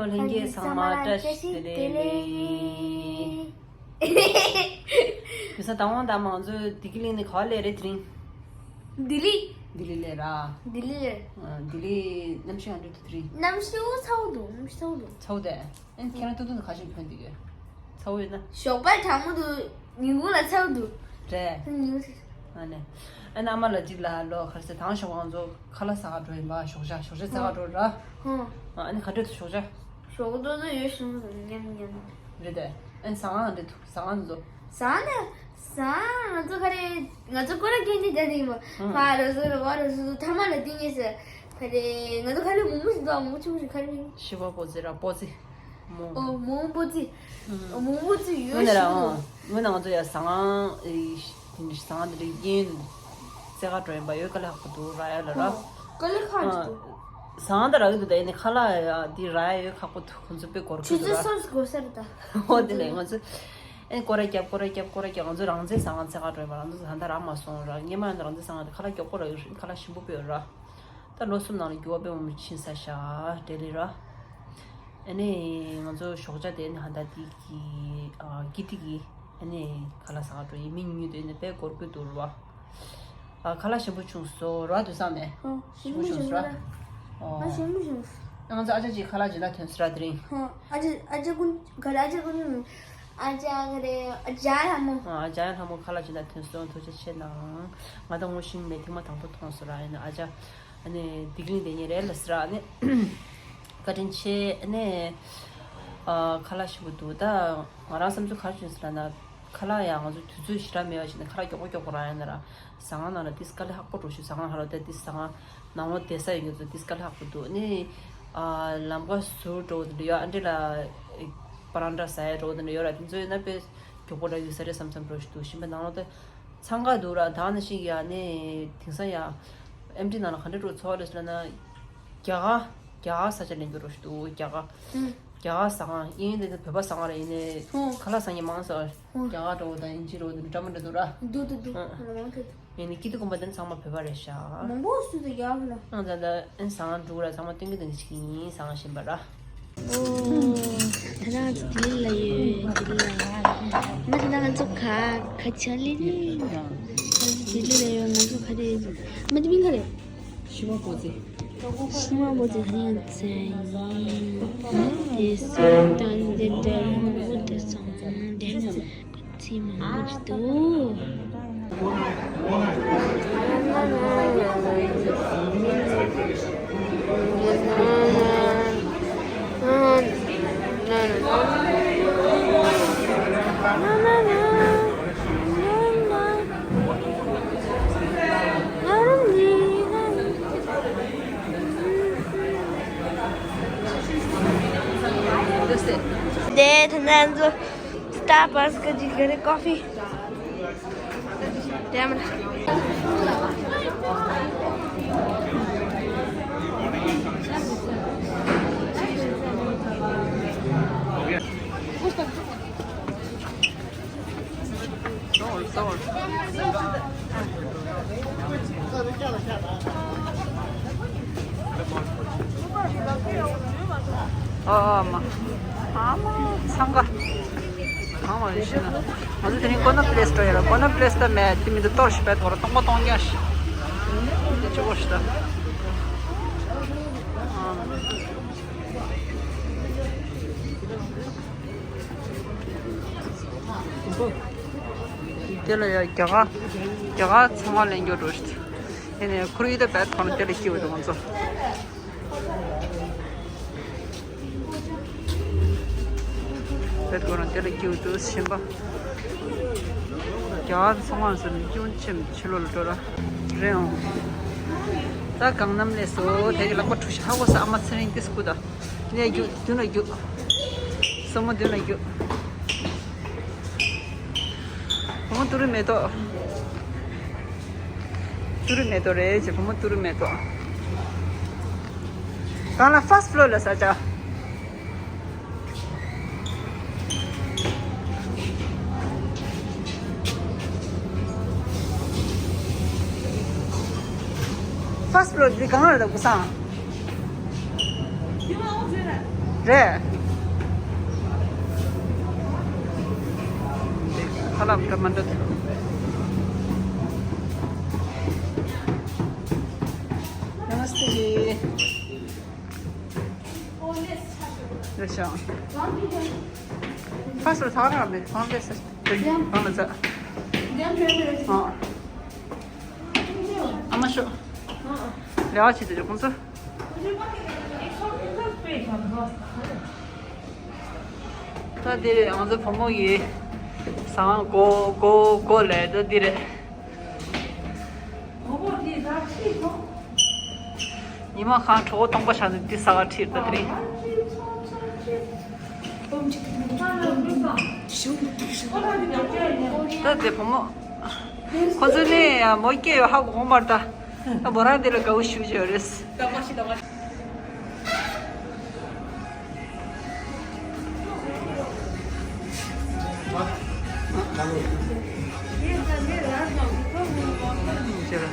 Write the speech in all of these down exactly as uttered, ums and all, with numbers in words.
ལྷན་རྒྱས་ཚང་མ་བཀྲ་ཤིས་བདེ་ལེགས། ཁྱེད་ཚོ་དང་པོ་དང་མང་ཚོ་བདེ་སྐྱིད་གླིང་ནས་ག་པར་སླེབས་རེད་དེ་རིང་། ལྡི་ལི། ལྡི་ལི་ལ་ར། ལྡི་ལི་ལ། ཨ། ལྡི་ལི་གནམ་གཤིས་ག་འདྲ་འདུག་དེ་རིང་། གནམ་གཤིས་ཚ་པོ་འདུག་གནམ་གཤིས་ཚ་པོ་འདུག་ཚ་པོ་དེ། ཨ་ནི་ཁྱེད་རང་ཏུང་ཏུང་དུ་ག་ཞིག་ཕན་འདུག་གི། ཚ་པོ་ཡོད་ན། ཞོགས་པ་གྲང་མོ་འདུག་ཉིན་གུང་ལ་ཚ་པོ་འདུག་རེད། ཉིན་གུང་། ཨ་ནི། ཨ་ནི་ཨ་མ་ལགས་གཅིག་ལ་ལོ་ག་རེ་ཟེར། དང་ཞོགས་པ་ང་ཚོ་ཁ་ལག་ཟ་ག་འགྲོ་ཡིན་པ། ཞོགས་ཇ། ཞོགས་ཇ་ཟ་ག་འགྲོ་ར། ཧོ། ཨ་ནི་ག་འདྲ་འདུག་ཞོགས་ཇ། ཞོགས་ཇ་ཏོག་ཙམ་ཡོད་བྱུང་། ཉམས་ཉམས། རེད་དེ། ཨ་ནི་ཟ་ཁང་ག་འདྲ་འདུག་ཟ་ཁང་འདི་ཚོ། ཟ་ཁང་ནི། ཟ་ཁང་ང་ཚོ་ག་རེ། ང་ཚོ་སྐོར་ར་སྐྱེལ་འདྲ་བྱས་ནས་ཡིན་པ། ཧུང་། ཕར་ར་སོང་ར་བར་ར་སོང་། མཐའ་མ་ལ་འདི་ཉེ་ས། ག་རེ། ང་ཚོ་ཁ་ལག་མང་པོ་ཞིག་འདུག་མང་པོ་ཆུང་ཆུང་ག་རེ་མིང་། ཤི་བ་པོ་ཙི་ར། པོ་ཙི། མོ། ཨོ། མོ་པོ་ཙི། ཨ། མོ་པོ་ཙི་ཡོད་ཤི་ནོ། སྔོན་ན་ང་ཚོ་ཡ་ཟ་ཁང་། ཨེ། དེ་འདྲ་ཟ་ཁང་དེ་འདྲ་རྐྱེན་རྩེ་ག་འགྲོ་ཡིན་པ། ཡོད། དཀའ་ལས་ཁག་པོ་འདུག་ར་ཡ་ལ་ར། ཨོ། དཀའ་ལས་ཁག་ཅིག་འདུག་ཨ། ཟ་ཁང་དེ་རག་གི་འདུག་ད་ཡིན་ནའི་ཁ་ལག་ཡ་དེ་རག་ཡ་ཡོད་ཁག་པོ་འདུག་ཁོང་ཚོ་དཔེ་སྐོར་ཆུ་གི་འདུག་ཚོད་ར། སོགས་དགོས་ས་རེད་ད། ཨོ། དེ་ལས་ང་ཚོ། ཨེ། སྐོར་ར་རྒྱབ། སྐོར་ར་རྒྱབ། སྐོར་ར་རྒྱབ། ང་ཚོ་རང་བཙན་ཟ་ཁང་རྩེ་ག་འགྲོ་ཡིན་པ། རང་ཚོ་ད་ལྟ་རག་མ་སོང་ར། སྔོན་མ་ཡང་རང་བཙན་ཟ་ཁང་དེ་ཁ་ལག་མགྱོགས་པོ་རག་གི་རེད། ཁ་ལག་ཞིམ་པོ་དཔེ་ཡོད་ར། ད་ལོ་གསུམ་ནང་ལ་འགྱུར་བ་དཔེ་མང་པོ་ཕྱིན་ས་ཤག་ལྡི་ལི་ར། ཨ་ནི་ང་ཚོ་ཞོགས་ཇ་དེ་ནི་ཧ་ད་དེ་གི། ཨ། ཀི་ཏི་གི། ཨ་ནི་ཁ་ལག་ཟ་ག་འགྲོ་ཡིན། མི་ཉུང་ཉུང་དེ་ནི་དཔེ་སྐོར་གི་འདུག་ར། ཨ། ཁ་ལག་ཞིམ་པོ་བྱུང་སོང་ར། དུས་སང་ནས། ཨོ། ཞིམ་པོ་བྱུང་སོང་ར། ཨོ། ཨ། ཞིམ་པོ་བྱུང་སོང་། ང་ཚོ་ཨ་ཅག་ཅིག་ཁ་ལག་སྦྱིན་བདག་ཐོན་སོང་ར་དེ་རིང་། ཧོ། ཨ་ཅག་ཨ་ཅག་ཀུན། ག་རེ། ཨ་ཅག་ཀུན། ཨ་ཅག་ག་རེ། ཨ་ཅག་ལྷ་མོ། ཨ། ཨ་ཅག་ལྷ་མོ་ཁ་ལག་སྦྱིན་བདག་ཐོན་སོང་། ཐུགས་རྗེ་ཆེ་གནང་། ང་ད་ངོ་ཤེས་མེད། ཐེངས་མ་དང་པོ་མཐོང་སོང་ར། ཡིན་ན་ཨ་ཅག་ཨ་ནི་བདེ་སྐྱིད་གླིང་དེ་ཉིད་རེད་ལ་ཟེར་ར། ཨ་ནི་བཀའ་དྲིན་ཆེ། ཨ་ནི། ཨ། ཁ་ལག་ཞིམ་པོ་འདུག་ད་ང་རང་བསམ་ཚུལ་ག་རེ་བྱུང་ཟེར་ལབ་ན། ཁ་ལག་ཡང་ང་ཚོ་དུས་ཚོད་ཞེ་དྲག་མེད་པ་བྱས་ནས་ཁ་ལག་མགྱོགས་པོ་མགྱོགས་པོ་རག་ཡ་ན་ར། ཟ་ཁང་ནང་ལ་ཏིས་དཀའ་ལས་ཁག་པོ་འགྲོ་ཞུ། ཟ་ཁང་ཧ་ལོ་ཏེ་ཏིས་ཟ་ཁང་ནང་ལོགས་བསྡད་ས་ཡོད་མཁན་ཚོ་ཏིས་དཀའ་ལས་ཁག་པོ་འདུག་ནི། ཨ། ལམ་ཁ་ཟུར་འགྲོ་འདི་འདྲ་ཡོད། ཨ་འདྲེ་ལ་པ་རང་འདྲ་ཟ་ཡ་འགྲོ་འདི་འདྲ་ཡོད་ར། དེ་ཚོ་ཡོད་ན་དཔེ་མགྱོགས་པོ་རག་གི་ས་རེད་བསམ་བསམ་འགྲོ་ཞུ་འདུག་ཞིམ་པ་ནང་ལོགས་ཏེ་འཚང་ཁ་འདུག་ར། ད་ནི་ཞིག་ཡ་ནི་དེང་སང་ཡ་ཨེམ་ཊི་ནང་ལ་ག་འདྲ་འགྲོ་ཚོར་བ་རེད་ཟེར་ན། རྒྱ་གར། རྒྱ་གར་ས་ཆ་ལེན་རྒྱུ་འགྲོ་ཞུ་འདུག་རྒྱ་གར། ཧུང་། རྒྱ་གར་ཟ་ཁང་ཡིན་དེ་བོད་པ་ཟ་ཁང་རེད། ཡིན་ནའི་ཧུང་། ཁ་ལག་ཟ་མཁན་མང་ས། ཧུང་། རྒྱ་གར་འགྲོ་དང་ཨིན་ཇི་འགྲོ་དེ་འདྲ་འདྲ་མི་འདྲ་འདུག་ར། འདུག་འདུག་འདུག་ཧུང་། ཧ་ལམ་མང་ཐུབ་འདུག་ཡིན་ནའི་སྐྱིད་སྡུག་དགོན་པ་དེ་ཚང་མ་བོད་པ་རེད་ཤག་མང་པོ་སུ་དང་རྒྱ་གར་ལ། ཨང་། ད་ལྟ་ཨན་ཟ་ཁང་འགྲོ་ར། ཚང་མ་སྟོན་གི་དེ་འདྲ་ཞིག་ཡིན། ཟ་ཁང་ཞིམ་པ་ར། ཨོ། ད་ང་ཚོ་ལྡི་ལི་ལ་ཡོད། ལྡི་ལི་ལ་ཡོད། མ་ད་ང་ཚོ་ག་ག་ཆ་ལི་ལི། ང་ཚོ་ལྡི་ལི་ལ་ཡོད། ང་ཚོ་ག་རེ། མ་དེ་མིང་ག་རེ། ཤི་མ་པོ་ཙི། ཤི་མ་པོ་ཙི་ག་རེ་ཡང་ཙེ་ཡིན། དེ་སོ་དང་དེ་དེ་མང་པོ་དེ་ཚང་མ་དེ་ཙེ། ཚེ་མང་པོ་ཞིག་འདུག་དེ་ད་ནང་ཚོ། Starbucks གི་ཅིག་ག་རེ། ཀོ་ཕི། Damn it. ཨ་མ། ཨ་མ། འཚང་ཁ། གང་མ་རེད་ཤེས་ན། ང་ཚོ་དེ་རིང་ཀོ་ནོ་པི་ལེ་སི་འགྲོ་ཡོད་ར། ཀོ་ནོ་པི་ལེ་སི་ད་མེད། དེ་མི་འདུག་ཏོར་ཞིག་པད་ཐོག་ར་སྟོང་པ་སྟོང་རྐྱང་ཞིག་དེ་ཆོག་གོ་ཞིག་ད། དེ་ལ་ཡ་རྒྱ་གར། རྒྱ་གར་ཚང་མ་ལེན་རྒྱུ་འགྲོ་ཞིག་དེ་ནས་ཁོར་ཡུག་ད་བད་ཁོ་ན་དེ་ལ་སྐྱིད་པོ་འདུག་ང་ཚོ། བད་ཁོ་ན་དེ་ལ་སྐྱིད་པོ་འདུག་ཞིམ་པ། རྒྱ་གར་ཚང་མ་ཟེར་ནས་སྐྱིད་པོ་ཆེ་མི་ཕྱི་ལོགས་ལ་འགྲོ་ར། རེད་འོང་། ད་གང་ནམ་ལས་སོ་དེ་གི་ལག་པ་འཁྲུ་ཤག་ཧ་གོ་ས། ཨ་མ་ཚེ་རིང་ཏིས་སྐུ་ད། ནས་རྒྱུག་མདུན་ལ་རྒྱུག་སྲུ་མོ་མདུན་ལ་རྒྱུག་བུ་མོ་ཏུ་རུ་མེ་ཏོག་ཏུ་རུ་མེ་ཏོག་རེད་ཅེ། བུ་མོ་ཏུ་རུ་མེ་ཏོག་གང་ལ་ཕར་སི་ཕི་ལོར་ལ་ས་ཆ། ཕར་སི་ཕི་ལོར་འདི་གང་ལ་ད་གུ་སང་། རེད། ཁ་ལག་འདྲ་མི་འདྲ་འདུག नमस्ते जी। ཡོད་ཤག་ཕ་སོ་ཐག་ར་མེད་ཁང་པའི་ས་དེ་གང་ལ་ཛ། ཨ་མ་ཤོ། རེ་བ་བྱེད་དེ་ཁོང་ཚོ། ད་འདི་རེད་ང་ཚོ་བུ་མོ་ཡི་ཟ་ཁང་གོ་གོ་གོ་ལས་ད་འདི་རེད། ཉི་མ་ཁང་གྲོད་ཁོག་སྟོང་པ་ཆགས་ནས་འདི་ཟ་ག་ཁྲིད་ད་དེ་རིང་། ད་དེ་བུ་མོ། ཁོ་ཚོ་ནས་མོ་སྐྱེས་ཡོད་ཧ་གོ་མར་ད། ད་མོ་རང་འདི་ལ་དགའ་བོ་ཞུ་བྱས་ཡོད་རེད། ཨ་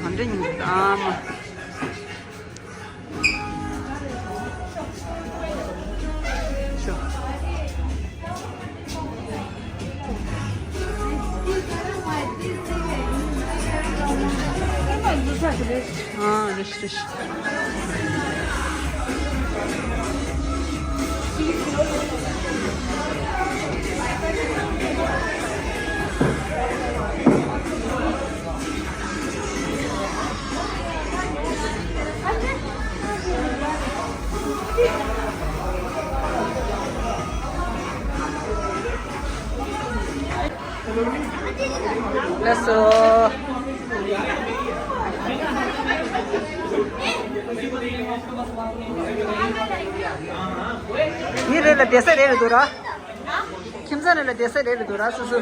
རེད་རེད། ལགས་སོ། མི་རེ་ལ་བསྡད་ས་རེ་རེ་འདུག་ར། ཁྱིམ་ཚང་རེ་ལ་བསྡད་ས་རེ་རེ་འདུག་ར་སོ་སོ།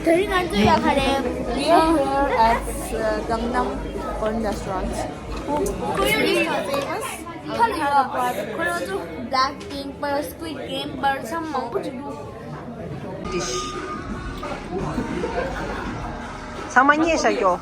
དེ་རིང་ང་ཚོ་ཡ་ག་རེ། We are here at uh, Gangnam Korean restaurant. Korean restaurant famous. ཁ་ལ་ཡོད། ཁོ་རང་ཚོ་Blackpink པར་Squid Game པར་ཚང་མང་པོ་ཅིག་འདུག་ཚང་མ་མཉེས་བཞག་ཀྱོ།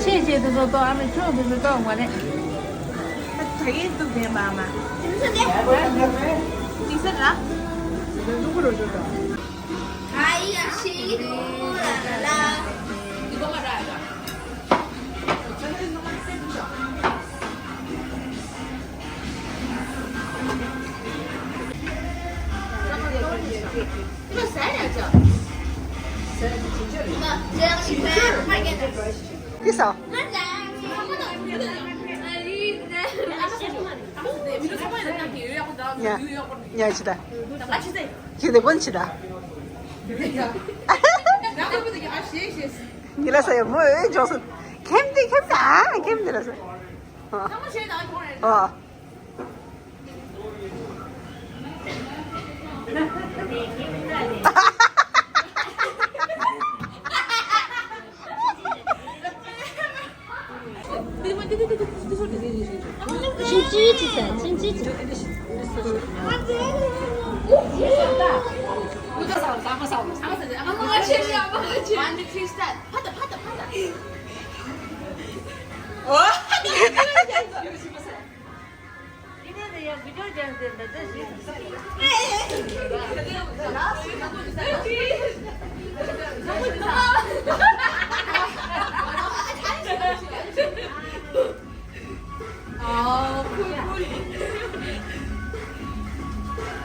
ཆེས་ཆེས་དུ་ཚོ་ཏོ་ཨ་མའི་ཁྱོད་དུ་ཚོ་ཏོ་མ་རེད། ད་ག་ཡིན་འདུག་དེ་མ་མ། ཅི་ཟེར་ལ། ཨ་ཡ་ཤི་རུ་ལ་ལ་ལ། ཉ་ཉ་ཅི་ད། ཁྱེད་དེ་ཀོན་ཅི་ད། ཉི་ལ་ས་ཡ་མོ་ཨེ་ཇོག་སོང་། ཁེམ་དེ་ཁེམ་ད་ཁེམ་དེ་ལ་ས། ཨ། ཕྱིན་ཅི་ཅི་ཟེར་ཕྱིན་ཅི་ཅི།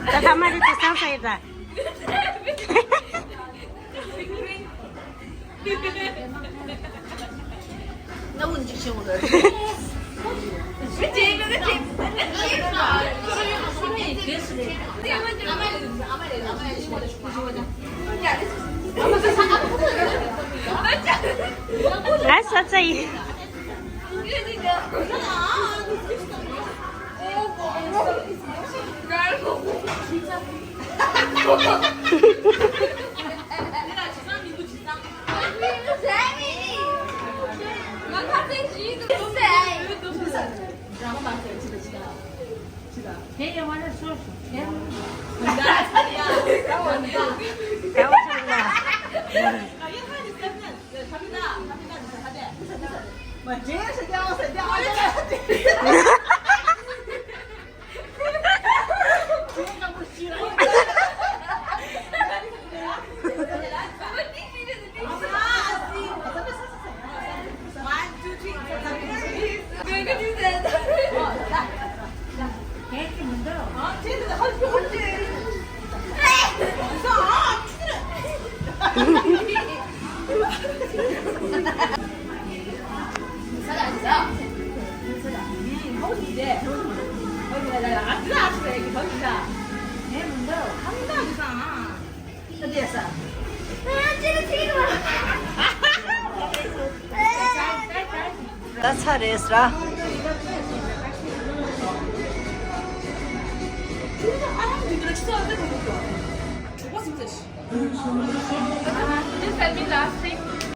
ད་ཐ་མ་རེད་དེ་སང་ས་ཡིན་ད། ང་ས་ཚ་ཡིན། ད་ཚར་རེད་ཟེར། Just tell me last